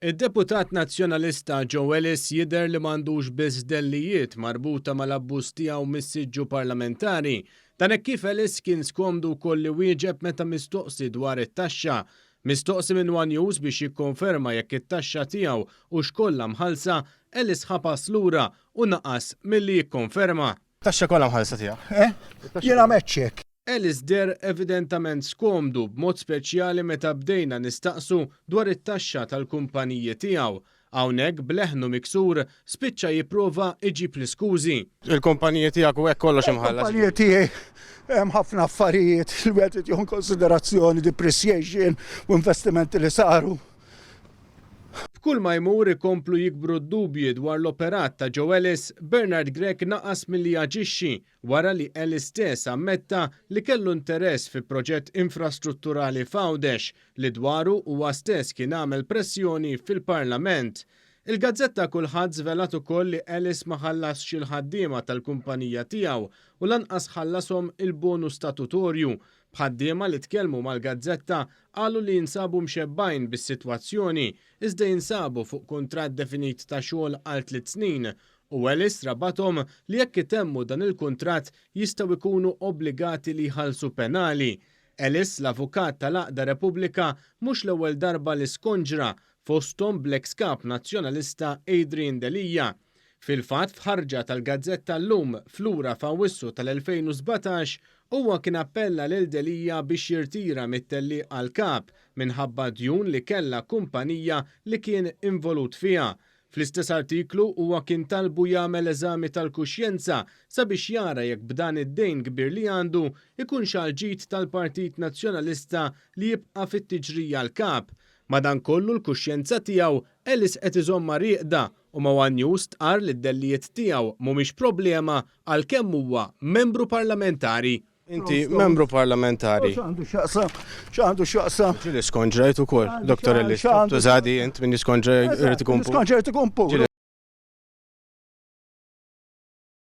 Id-deputat Nazzjonalista Joe Ellis jidher li m'għandux biss dellijiet marbuta mal-abbuż tiegħu mis-siġġu parlamentari. Dan hekk kif Ellis kien skomdu wkoll li wieġeb meta mistoqsi dwar it-taxxa. Mistoqsi minn one News biex jikkonferma jekk it-taxxa tiegħu hux kollha mħallsa, Ellis ħa pass lura u naqas milli jikkonferma. Taxxa kollha mħallsa tiegħek. Eh? Jiena m'għedtx hekk. Ellis deher evidentament skomdu b'mod speċjali meta bdejna nistaqsu dwar it-taxxa tal-kumpaniji tiegħu. Hawnhekk b'leħnu miksur spiċċa jipprova jġib l-iskużi. Il-kumpaniji tiegħek u hekk kollox imħallas. Il-kumpaniji tiegħi hemm ħafna affarijiet li wieħed irid jieħu konsiderazzjoni, depreciation u investimenti li saru. B'kull ma jmur ikomplu jikbru d-dubji dwar l-operat ta' Joe Ellis, Bernard Grech naqas milli jaġixxi wara li Ellis stess ammetta li kellu interess fi proġett infrastrutturali f'Għawdex li dwaru huwa stess kien għamel pressjoni fil-Parlament. Il-gazzetta Kulħadd żvelat ukoll li Ellis ma ħallasx il-ħaddiema tal-kumpanija tiegħu u lanqas ħallashom il-bonus statutorju, b'ħaddiema li tkellmu mal-gazzetta qalu li jinsabu mxebbgħin bis-sitwazzjoni iżda jinsabu fuq kuntratt definit ta' xogħol għal tliet snin u Ellis rabathom li jekk itemmu dan il-kuntratt jistgħu jkunu obbligati li jħallsu penali. Ellis, l-avukat tal-għaqda Repubblika, mhux l-ewwel darba li skonġra, fosthom bl-eks Kap Nazzjonalista Adrian Delia. Fil-fatt, f'ħarġa tal-gazzetta Llum f'lura f'Awwissu tal-2017, huwa kien appella lil Delia biex jirtira mit-tellieq għall-Kap minħabba djun li kellha kumpanija li kien involut fiha. Fl-istess artiklu huwa kien talbu jagħmel eżami tal-kuxjenza sabiex jara jekk b'dan id-dejn kbir li għandu jkunx għall-ġid tal-Partit Nazzjonalista li jibqa' fit-tiġrija l-Kap. Madankollu l-kuxjenza tiegħu Ellis qed iżommha rieqda u ma' one News stqarr li d-dellijiet tiegħu mhumiex problema għalkemm huwa membru parlamentari. Inti membru parlamentari. X'għandu x'jaqsam? X'għandu x'jaqsam? Ġieli skonġrajt ukoll, Dottor Ellis. Tużadi int min jiskonġra jrid ikun pur. Skonġrajt ikun pur.